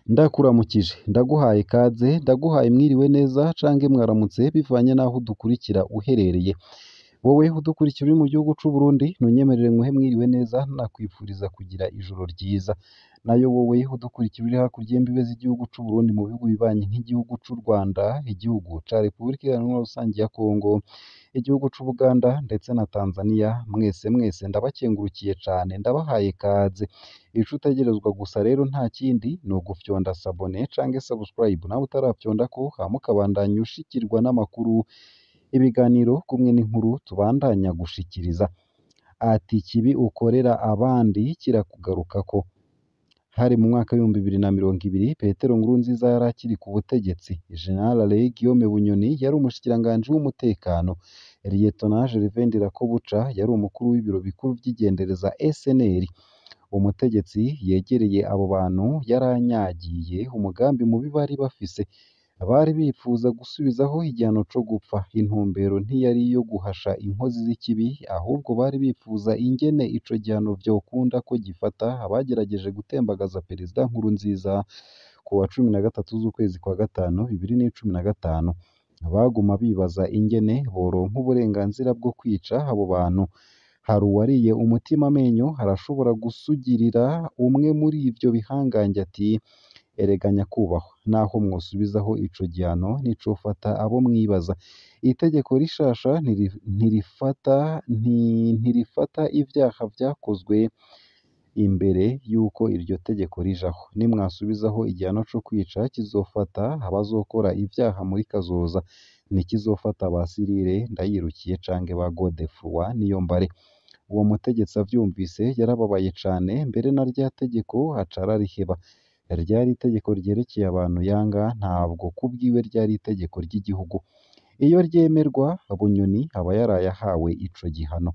Ndakuramukije, ndaguhaye kaze, ndaguhaye mwiriwe neza canke mwaramutse bivanye n'aho udukurikira uherereye. Wowe udukurikira uri mu gihugu c'Uburundi, ntunyemerere nkuhe mwiriwe neza, nakwifuriza kugira ijoro ryiza. Nayo wowe udukurikira uri hakurya y'imbibe z'igihugu c'Uburundi mu bihugu bibanyi nk'igihugu c'u Rwanda, igihugu ca Repubulika Iharanira Rusangi ya Kongo, igihugu c'Ubuganda ndetse na Tanzania, mwese mwese ndabakengurukiye cane, ndabahaye kaze. Ico utegerezwa gusa rero nta kindi ni ugufyonda s'abonner canke subscribe nawe utarafyondako, hama ukabandanya ushikirwa n'amakuru, ibiganiro kumwe n'inkuru tubandanya gushikiriza. Ati ikibi ukorera abandi kirakugarukako. Hari mu mwaka w'2020, Petero Nkurunziza yari akiri ku butegetsi. General Alain Guillaume Bunyoni yari umushikiranganji w'umutekano. Lieutenant Gervais Ndirakobuca yari umukuru w'ibiro bikuru vy'igendereza SNL. Umutegetsi yegereye abo bantu yaranyagiye umugambi mubi bari bafise. Bari bipfuza gusubizaho igihano co gupfa. Intumbero ntiyari iyo guhasha inkozi z'ikibi, ahubwo bari bipfuza ingene ico gihano vyokunda ko gifata abagerageje gutembagaza Perezida Nkurunziza ku wa 13 z'ukwezi kwa gatanu 2015. Baguma bibaza ingene boronka uburenganzira bwo kwica abo bantu. Hari uwariye umutima amenyo arashobora gusugirira umwe muri ivyo bihangange ati: "Erega nyakubahwa, naho mwosubizaho ico gihano nticofata abo mwibaza. Itegeko rishasha ntirifata ivyaha vyakozwe imbere y'uko iryo tegeko rijaho. Nimwasubizaho igihano co kwica kizofata abazokora ivyaha muri kazoza, ntikizofata ba Cyrille Ndayirukiye canke ba Godefroid Niyombare." Uwo mutegetsi avyumvise yarababaye cane, mbere na rya tegeko aca arariheba. Ryari itegeko ryerekeye abantu yanga, ntabwo kubwiwe ryari itegeko ry'igihugu. Iyo ryemerwa, Bunyoni aba yaraye ahawe ico gihano.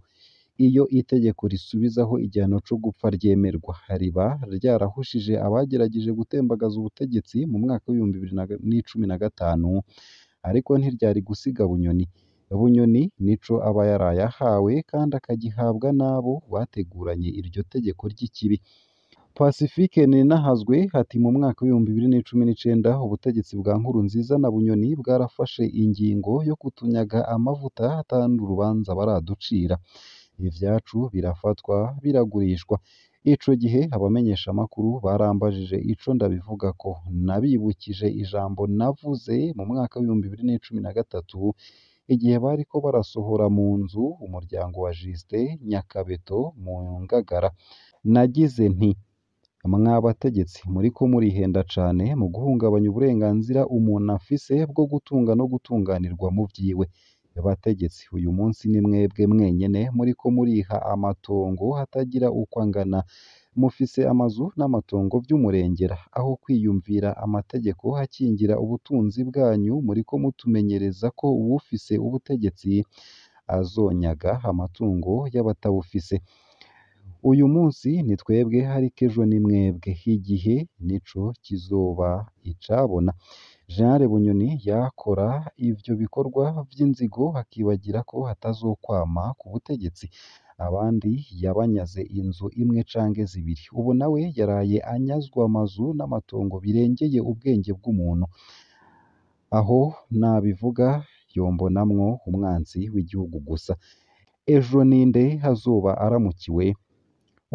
Iyo itegeko risubizaho igihano co gupfa ryemerwa, riba ryarahushije abagerageje gutembagaza ubutegetsi mu mwaka w'2015, ariko ntiryari gusiga Bunyoni. Bunyoni nico aba yaraye ahawe kandi akagihabwa n'abo bateguranye iryo tegeko ry'ikibi. Pacifique Ninahazwe ati mu mwaka w'2019 ubutegetsi bwa Nkurunziza na Bunyoni bwarafashe ingingo yo kutunyaga amavuta atandi urubanza baraducira. Ivyacu birafatwa biragurishwa. Ico gihe abamenyeshamakuru barambajije ico ndabivugako. Nabibukije ijambo navuze mu mwaka w'2013 igihe bariko barasohora mu nzu umuryango wa Justin Nyakabeto mu Ngagara. Nagize nti: "Mwa bategetsi muriko murihenda cane mu guhungabanya uburenganzira umuntu afise bwo gutunga no gutunganirwa mu vyiwe. Bategetsi, uyu munsi ni mwebwe mwenyene muriko muriha amatongo atagira uko angana. Mufise amazu n'amatongo vy'umurengera. Aho kwiyumvira amategeko akingira ubutunzi bwanyu, muriko mutumenyereza ko uwufise ubutegetsi azonyaga amatungo y'abatabufise. Uyu munsi ni twebwe ariko ejo ni mwebwe. Igihe nico kizoba icabona." General Bunyoni yakora ivyo bikorwa vy'inzigo akibagira ko atazokwama ku butegetsi. Abandi yabanyaze inzu imwe canke zibiri. Ubu nawe yaraye anyazwe amazu n'amatongo birengeye ubwenge bw'umuntu. Aho nabivuga yombonamwo umwansi w'igihugu gusa. Ejo ninde azoba aramukiwe?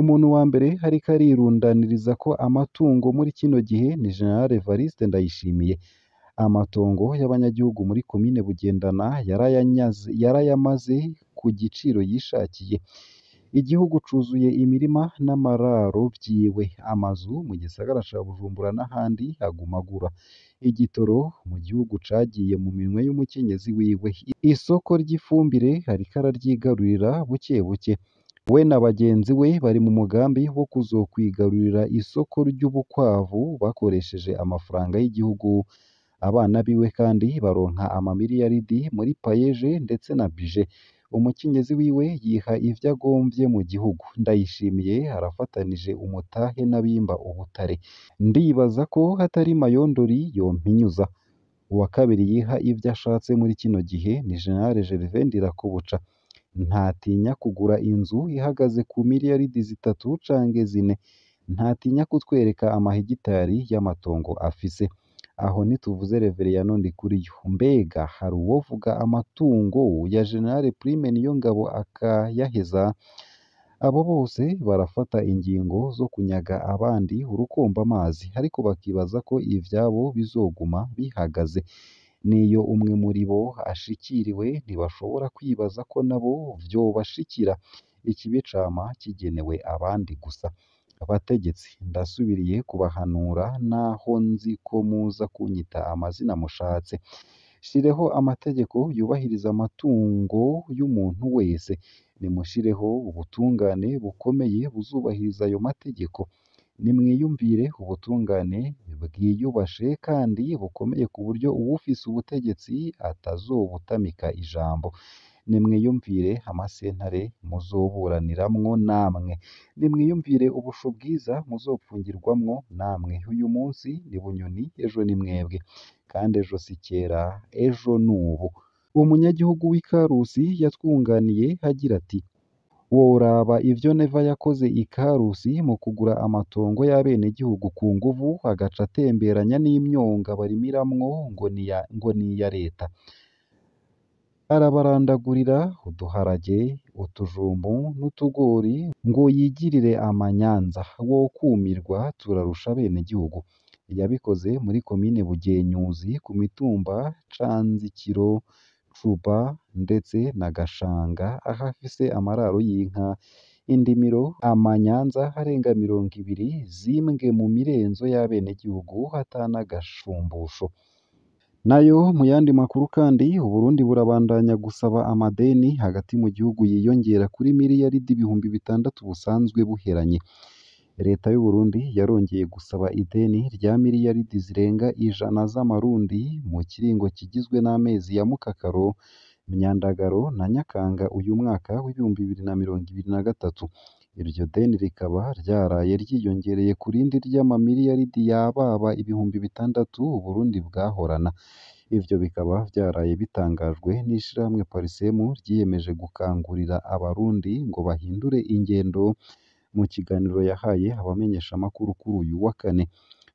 Umuntu wa mbere ariko arirundaniriza ko amatungo muri kino gihe ni General Evariste Ndayishimiye. Amatongo y'abanyagihugu muri komine Bugendana yarayamaze ku giciro yishakiye. Igihugu cuzuye imirima n'amararo vyiwe. Amazu mu gisagara ca Bujumbura n'ahandi aguma agura. Igitoro mu gihugu cagiye mu minwe y'umukenyezi wiwe. Isoko ry'ifumbire ariko araryigarurira buke buke. We na bagenzi we bari mu mugambi wo kuzokwigarurira isoko ry'ubukwavu bakoresheje amafaranga y'igihugu. Abana biwe kandi baronka amamiliyaridi muri payeje ndetse na bije. Umukenyezi wiwe yiha ivyo agomvye mu gihugu. Ndayishimiye arafatanije umutahe n'abimba ubutare. Ndibaza ko hatari Mayondori yompinyuza. Uwa kabiri yiha ivyo ashatse muri kino gihe ni General Gervais Ndirakobuca. Ntatinya kugura inzu ihagaze ku miliyaridi 3 canke 4. Ntatinya kutwereka amahegitari y'amatongo afise. Aho ntituvuze Reveriyano Ndikuriyo. Mbega hari uwovuga amatungo ya General Prime Niyongabo akayaheza? Abo bose barafata ingingo zo kunyaga abandi urukomba amazi, ariko bakibaza ko ivyabo bizoguma bihagaze. N'iyo umwe muri bo ashikiriwe, ntibashobora kwibaza ko nabo vyobashikira. Ikibi cama kigenewe abandi gusa. Abategetsi, ndasubiriye kubahanura naho nzi ko muza kunyita amazina mushatse. Shireho amategeko yubahiriza amatungo y'umuntu wese. Nimushireho ubutungane bukomeye buzubahiriza ayo mategeko. Nimwiyumvire ubutungane bwiyubashe kandi bukomeye ku buryo uwufise ubutegetsi atazobutamika ijambo. Nimwiyumvire amasentare muzoburaniramwo namwe. Nimwiyumvire ubusho bwiza muzopfungirwamwo namwe. Uyu munsi ni Bunyoni, ejo ni mwebwe. Kandi ejo si kera, ejo n'ubu. Umunyagihugu w'i Karusi yatwunganiye agira ati: "Woraba ivyo Neva yakoze i Karusi mu kugura amatongo y'abenegihugu ku nguvu, agaca atemberanya n'imyonga barimiramwo ngo ni iya leta. Arabarandagurira uduharage, utujumbu n'utugori ngo yigirire amanyanza. Wokumirwa, turarusha abenegihugu." Yabikoze muri komine Bugenyuzi ku mitumba Canzikiro, Cuba ndetse na Gashanga, aho afise amararo y'inka, indimiro, amanyanza arenga 20 zimbwe mu mirenzo y'abenegihugu atanagashumbusho. Nayo mu yandi makuru kandi, Uburundi burabandanya gusaba amadeni hagati mu gihugu yiyongera kuri miliyaridi 6000 busanzwe buheranye. Leta y'Uburundi yarongeye gusaba ideni rya miliyaridi zirenga 100 z'amarundi mu kiringo kigizwe n'amezi ya Mukakaro, Myandagaro na Nyakanga uyu mwaka w'2023. Iryo deni rikaba ryaraye ryiyongereye ku rindi ry'amamiliyaridi yababa 6000 Uburundi bwahorana. Ivyo bikaba vyaraye bitangajwe n'ishirahamwe Parsem ryiyemeje gukangurira abarundi ngo bahindure ingendo mu kiganiro yahaye abamenyeshamakuru kuri uyu wa kane.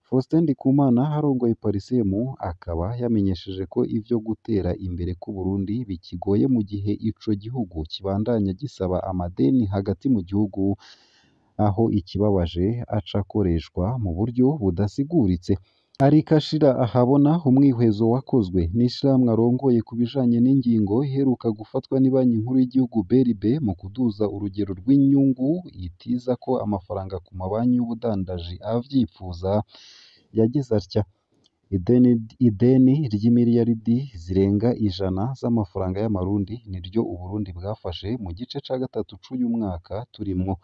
Faustin Ndikumana arongoye Parsem akaba yamenyesheje ko ivyo gutera imbere k'Uburundi bikigoye mu gihe ico gihugu kibandanya gisaba amadeni hagati mu gihugu, aho ikibabaje aca akoreshwa mu buryo budasiguritse. Ariko ashira ahabona umwihwezo wakozwe n'ishirahamwe arongoye ku bijanye n'ingingo iheruka gufatwa n'ibanki nkuru y'igihugu BRB mu kuduza urugero rw'inyungu itiza ko amafaranga ku mabanki y'ubudandaji avyipfuza, yagize atya: "Ideni ry'imiliyaridi zirenga 100 z'amafaranga y'amarundi niryo Uburundi bwafashe mu gice ca gatatu c'uyu mwaka turimwo,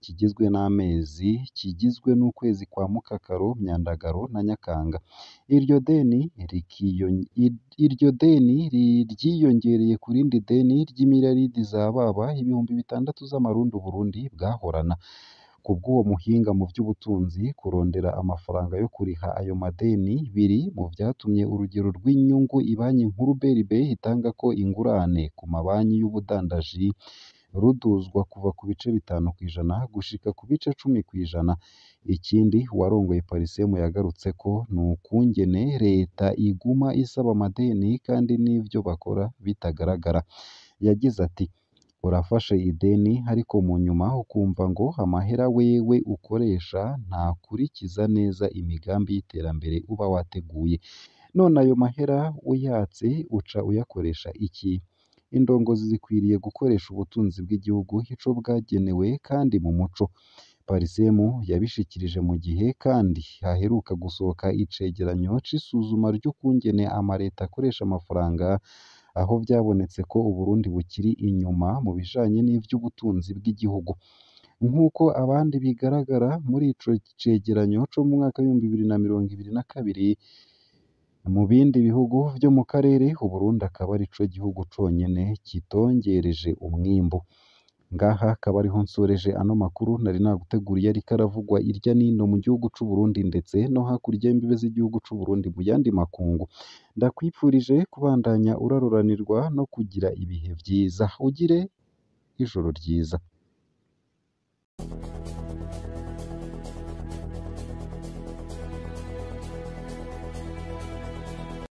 kigizwe n'amezi kigizwe n'ukwezi kwa Mukakaro, Myandagaro na Nyakanga. Iryo deni ryiyongereye ku rindi deni ry'imiliyaridi zababa 6000 z'amarundi Uburundi bwahorana. Kubw'uwo muhinga mu vy'ubutunzi, kurondera amafaranga yo kuriha ayo madeni biri mu vyatumye urugero rw'inyungu ibanki nkuru BRB itangako ingurane ku mabanki y'ubudandaji ruduzwa kuva ku bice 5% gushika ku bice 10%. Ikindi uwarongoye Parsem yagarutseko ni ukungene leta iguma isaba amadeni kandi n'ivyo bakora bitagaragara. Yagize ati: "Urafashe ideni ariko mu nyuma ukumva ngo amahera wewe ukoresha ntakurikiza neza imigambi y'iterambere uba wateguye. None ayo mahera uyatse uca uyakoresha iki? Indongozi zikwiriye gukoresha ubutunzi bw'igihugu ico bwagenewe kandi mu muco." Parsem yabishikirije mu gihe kandi haheruka gusohoka icegeranyo c'isuzuma ry'ukungene amareta akoresha amafaranga, aho vyabonetse ko Uburundi bukiri inyuma mu bijanye n'ivy'ubutunzi bw'igihugu. Nk'uko abandi bigaragara muri ico cegeranyo co mu mwaka w'2022, mu bindi bihugu vyo mu karere Uburundi akaba arico gihugu conyene kitongereje umwimbu. Ngaha akaba ariho nsoreje ano makuru nari naguteguriye ariko aravugwa irya nino mu gihugu c'u Burundi ndetse no hakurya y'imbibe z'igihugu c'u Burundi mu yandi makungu. Ndakwifurije kubandanya uraroranirwa no kugira ibihe vyiza. Ugire ijoro ryiza.